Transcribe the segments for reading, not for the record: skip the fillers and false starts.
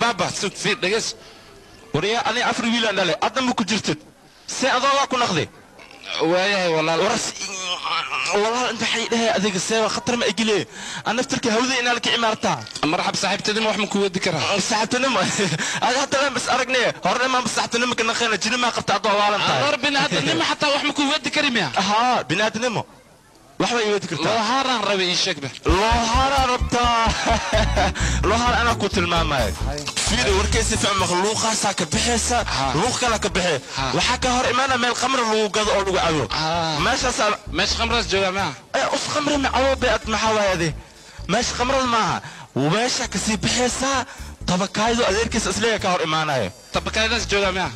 Baaba sug fiir dhegeys waryaa ani afar wiilaan dhalay adna ma ku jirtid see adoo waa ku naqday waayahay walaal waras walaal inta waxay dhahay adiga seeba khatar ma igile aan naftarka hawda inaa la kici maartaa marxab saaxiibtinimo wax ma ku wedi karaa saaxiibtinimo ada hadda laan bas aragnay horena maan saaxiibtinimo ka naqayna jini maa qabta adoo waalan tahay war bini'aadanimo xataa wax ma ku wedi kari miya haa bini'aadanimo wax bay wedi kartaa loohaaraan rabay ii sheegba loohaaraan rabtaa loohaar anaa ku tilmaamaya fiiri warkaysi fiican makhluuqaasaa ka bixaysa luuq kalaa ka bixee waxaa ka hor imaana meel khamri lagu gado oo lagu cabo meeshaasaa meesha khamraas joogaa maa us khamri ma cabo bay ad maxaa waay adi meesha khamrada maaha meesha kasii bixaysaa tabakaayadu adeerkiisa isleeya ka hor imaanaya tabakaayadaas joogaa maa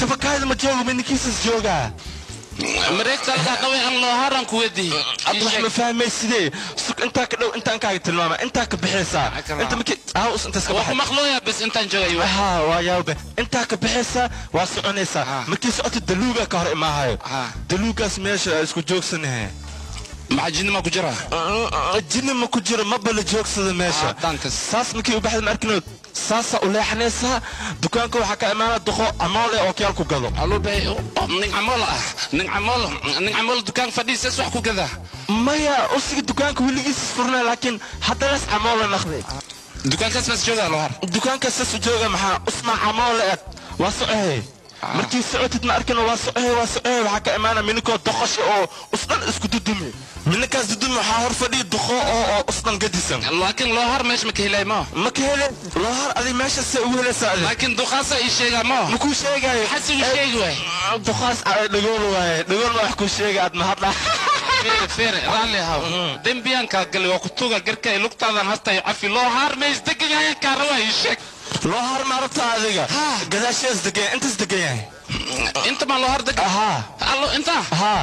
tabakaayada ma joogo midninkiisas joogaa mareegta halkaa qaway aan loohaaraan ku weydiiyey ad wax ma fahmaysidee sug intaa ka dhow intaan kaaga tilmaama intaa ka bixaysaa inta markii aa us intaas ka waa ku maqlooyaa bas intaan joogay haa waa yaawbe intaa ka bixaysaa waa soconaysaa markii socota daluugaa ka hor imaahayo daluugaas meesha isku joogsanahe maxaa jinni ma ku jira jinni ma ku jiro maba la joogsada meesha saas markii u baxda ma arkinood saasaa u leexanaysaa dukaanka waxaa ka imaana doqo camool eh oo kiyaal ku gado nin camool ah nin camool nin camool dukaan fadhiisas wax ku gadaa maya usiga dukaanka weligiis furnaa laakiin haddanaas camoola naqday dukaankaas mas joogaa loohar dukaankaas saas u jooga maxaa usmaa camoola eg waa socohay markii socotid ma arkino waa socohay waa socohay waxaa ka imaana mininkoo doqosha oo usdhan isku dudumi mininkaas dudumi waxaa hor fadhiya doqo oo usdhan gadisan laakiin loohar meesha ma ka helay ma ma ka helay loohar adig meesha see ugu helaysaa adig laakiin duqaasa ii sheegaa ma ma kuu sheegaayo maxaa igu sheegi waay duqaas dhagool waaye dhagool ma wax kuu sheega aad mahadla fiir raalli ahaw dembiyaan kaa galay waa ku tuga garka lugtaadan hasta cafi loohar ma isdegan yahay kaa rabaa ii sheeg loohar ma rabtaa adiga gadaashees degan intaas degan yahay inta ma loohar degan haa allo inta haa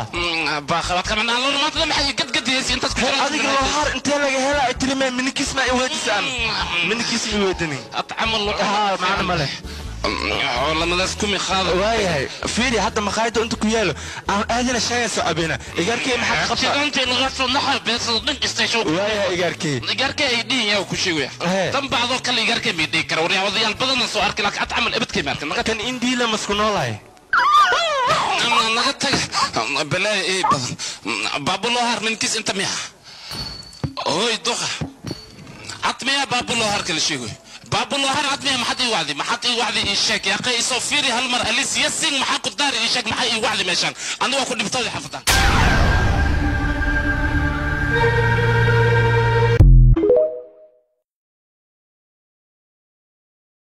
baaqabaad kaman allo maanta maxay gadgadiyaysa intaas ku jira adiga loohar intee laga helaa tilmee mininkiis ma i weydiisaan mininkiis ma i weydiinin atcamal haa macna ma leh lamadaas kumi qaado waayahay fiiri hadda maqaayada inta ku yaalo aan aadina shaaya soo cabeyna igaarkey maxaad qabtaa inta laga soo naxay beesada dhan istaysho waayahay igaarkey igaarkey ay dhihin yaa ku sheegaya tan bacdoo kale igaarkey may dhihi kara waryaa odayaal badanna soo arki laakiin atcamal ebadkey ma arkin kan indiila masku noolahay naga taga balaayo ee badan baabuloohar ninkiis inta miya hooy duqa cad miya baabuloohar kala sheegoy baabuloohar cad miya maxaad ii wacdi maxaad ii wacdi ii sheeg yaa isoo fiiri hal mar alis yasin maxaa ku daari ii sheeg maxaa ii wacdi meeshaan aniga waa ku dhibtooda xafadan.